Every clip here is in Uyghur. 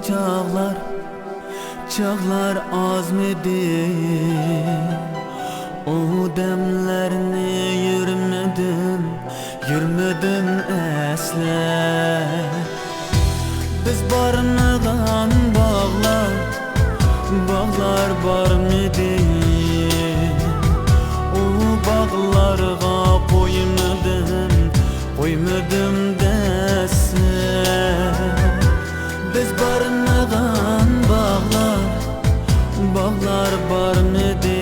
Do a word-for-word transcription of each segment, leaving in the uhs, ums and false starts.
چاغلار، چاغلار ئازمىدى. ئۇ دەملەرنى يۈرمىدىم، يۈرمىدىم ئەسلەپ. بىز بارمىغان باغلار، باغلار بارمىدى. ئۇ باغلارغا قويمىدىم، قويمىدىم دەسسە. بىز بارمىغان باغلار، باغلار بارمىدى.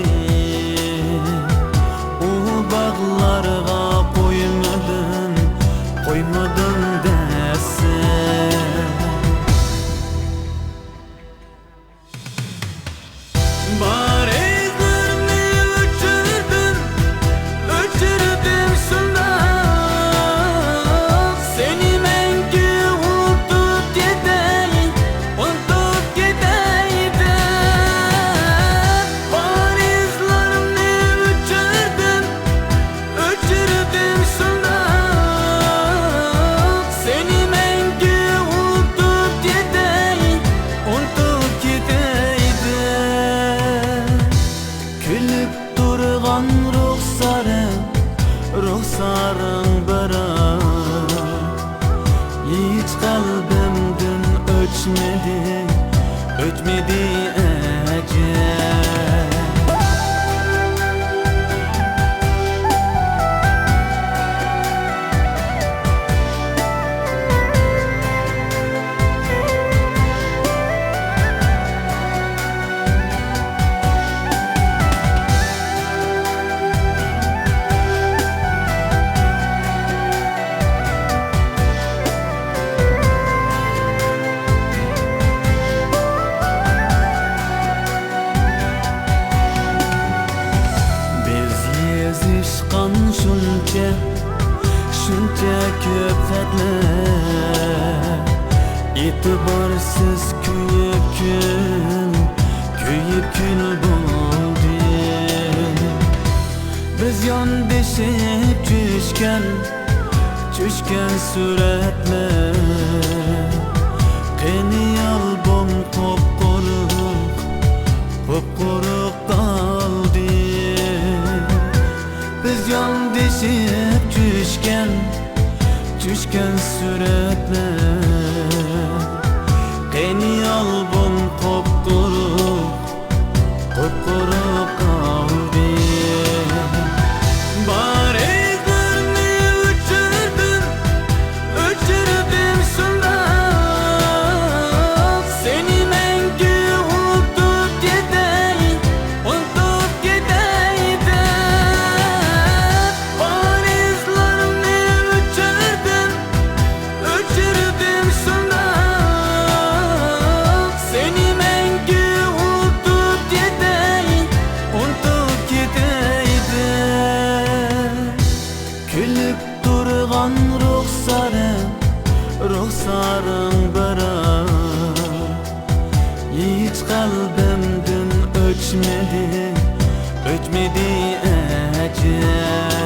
ئۇ باغلارغا قويمىدىم، قويمىدىم دەسسە. بار ئىزلىرىمنى ئۆچۈردۈم، ئۆچۈردۈم شۇنداق. سېنى مەڭگۈ ئۇنتۇپ كېتەي، ئۇنتۇپ كېتەي دەپ. بار ئىزلىرىمنى ئۆچۈردۈم، ئۆچۈردۈم شۇنداق، سېنى مەڭگۈ ئۇنتۇپ كېتەي، ئۇنتۇپ كېتەي دەپ. كۈلۈپ تۇرغان رۇخسارىڭ، رۇخسارىڭ بىراق، ھېچ قەلبىمدىن ئۆچمىدى، ئۆچمىدى ئەجەب. بىز يېزىشقان شۇنچە، شۇنچە كۆپ خەتلەر، ئېتىبارسىز كۆيۈپ كۈل، كۆيۈپ كۈل بولدى. بىز ياندىشىپ چۈشكەن، چۈشكەن سۈرەتلەر، قېنى ئالبوم قۇپقۇرۇق، قۇپقۇرۇق قالدى. بىز ياندىشىپ چۈشكەن، چۈشكەن سۈرەتلەر، قېنى ئالبوم قۇپقۇرۇق، قۇپقۇرۇق قالدى. بار ئىزلىرىمنى ئۆچۈردۈم، ئۆچۈردۈم شۇنداق، سېنى مەڭگۈ ئۇنتۇپ كېتەي، ئۇنتۇپ كېتەي دەپ. بار ئىزلىرىمنى ئۆچۈردۈم، ئۆچۈردۈم شۇنداق، سېنى مەڭگۈ ئۇنتۇپ كېتەي، ئۇنتۇپ كېتەي دەپ. كۈلۈپ تۇرغان رۇخسارىڭ، رۇخسارىڭ بىراق، ھېچ قەلبىمدىن ئۆچمىدى، ئۆچمىدى ئەجەب.